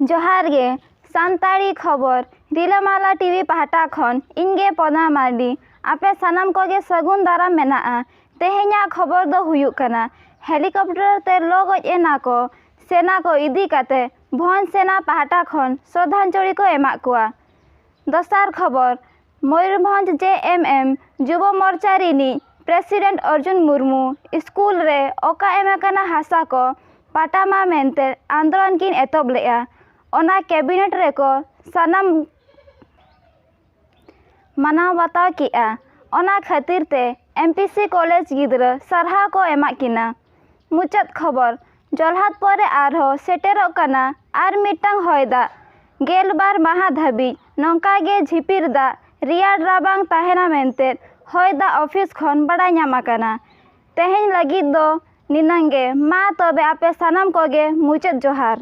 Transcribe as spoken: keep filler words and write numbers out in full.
ᱡᱚᱦᱟᱨ ᱜᱮ᱾ ᱥᱟᱱᱛᱟᱲᱤ ᱠᱷᱚᱵᱚᱨ ᱨᱤᱞᱟᱹᱢᱟᱞᱟ ᱴᱤᱵᱷᱤ ᱯᱟᱦᱴᱟ ᱠᱷᱚᱱ ᱤᱧ ᱜᱮ ᱯᱚᱫᱟ ᱢᱟᱨᱰᱤ᱾ ᱟᱯᱮ ᱥᱟᱱᱟᱢ ᱠᱚᱜᱮ ᱥᱟᱹᱜᱩᱱ ᱫᱟᱨᱟᱢ ᱢᱮᱱᱟᱜᱼᱟ᱾ ᱛᱮᱦᱮᱧᱟᱜ ᱠᱷᱚᱵᱚᱨ ᱫᱚ ᱦᱩᱭᱩᱜ ᱠᱟᱱᱟ, ᱦᱮᱞᱤᱠᱚᱯᱴᱟᱨ ᱛᱮ ᱞᱚ ᱜᱚᱡ ᱮᱱᱟ ᱠᱚ ᱥᱮᱱᱟ ᱠᱚ ᱤᱫᱤ ᱠᱟᱛᱮ ᱵᱷᱚᱸᱡᱽ ᱥᱮᱱᱟ ᱯᱟᱦᱴᱟ ᱠᱷᱚᱱ ᱥᱨᱚᱫᱷᱟᱧᱡᱚᱞᱤ ᱠᱚ ᱮᱢᱟᱜ ᱠᱚᱣᱟ᱾ ᱫᱚᱥᱟᱨ ᱠᱷᱚᱵᱚᱨ, ᱢᱚᱭᱩᱨᱵᱷᱚᱸᱡᱽ ᱡᱮ ᱮᱢ ᱮᱢ ᱡᱩᱵᱚ ᱢᱚᱨᱪᱟ ᱨᱤᱱᱤᱡ ᱯᱨᱮᱥᱤᱰᱮᱱᱴ ᱚᱨᱡᱩᱱ ᱢᱩᱨᱢᱩ ᱥᱠᱩᱞ ᱨᱮ ᱚᱠᱟ ᱮᱢ ᱟᱠᱟᱱᱟ ᱦᱟᱥᱟ ᱠᱚ ᱯᱟᱴᱟ ᱢᱟ ᱢᱮᱱᱛᱮ ᱟᱱᱫᱳᱞᱚᱱ ᱠᱤᱱ ᱮᱛᱚᱦᱚᱵ ᱞᱮᱫᱼᱟ᱾ ᱚᱱᱟ ᱠᱮᱵᱤᱱᱮᱴ ᱨᱮᱠᱚ ᱥᱟᱱᱟᱢ ᱢᱟᱱᱟᱣ ᱵᱟᱛᱟᱣ ᱠᱮᱫᱼᱟ᱾ ᱚᱱᱟ ᱠᱷᱟᱹᱛᱤᱨ ᱛᱮ ᱮᱢ ᱯᱤ ᱥᱤ ᱠᱚᱞᱮᱡᱽ ᱜᱤᱫᱽᱨᱟᱹ ᱥᱟᱨᱦᱟᱣ ᱠᱚ ᱮᱢᱟᱜ ᱠᱤᱱᱟ᱾ ᱢᱩᱪᱟᱹᱫ ᱠᱷᱚᱵᱚᱨ, ᱡᱚᱞᱦᱟᱫ ᱯᱚᱨᱮ ᱟᱨᱦᱚᱸ ᱥᱮᱴᱮᱨᱚᱜ ᱠᱟᱱᱟ ᱟᱨ ᱢᱤᱫᱴᱟᱝ ᱦᱚᱭ ᱫᱟᱜ᱾ ᱜᱮᱞ ᱵᱟᱨ ᱢᱟᱦᱟ ᱫᱷᱟᱹᱵᱤᱡ ᱱᱚᱝᱠᱟ ᱜᱮ ᱡᱷᱤᱯᱤᱨ ᱫᱟᱜ ᱨᱮᱭᱟᱲ ᱨᱟᱵᱟᱝ ᱛᱟᱦᱮᱱᱟ ᱢᱮᱱᱛᱮ ᱦᱚᱭ ᱫᱟᱜ ᱚᱯᱷᱤᱥ ᱠᱷᱚᱱ ᱵᱟᱲᱟᱭ ᱧᱟᱢ ᱟᱠᱟᱱᱟ᱾ ᱛᱮᱦᱮᱧ ᱞᱟᱹᱜᱤᱫ ᱫᱚ ᱱᱤᱱᱟᱹᱝ ᱜᱮ᱾ ᱢᱟ ᱛᱚᱵᱮ ᱟᱯᱮ ᱥᱟᱱᱟᱢ ᱠᱚᱜᱮ ᱢᱩᱪᱟᱹᱫ ᱡᱚᱦᱟᱨ᱾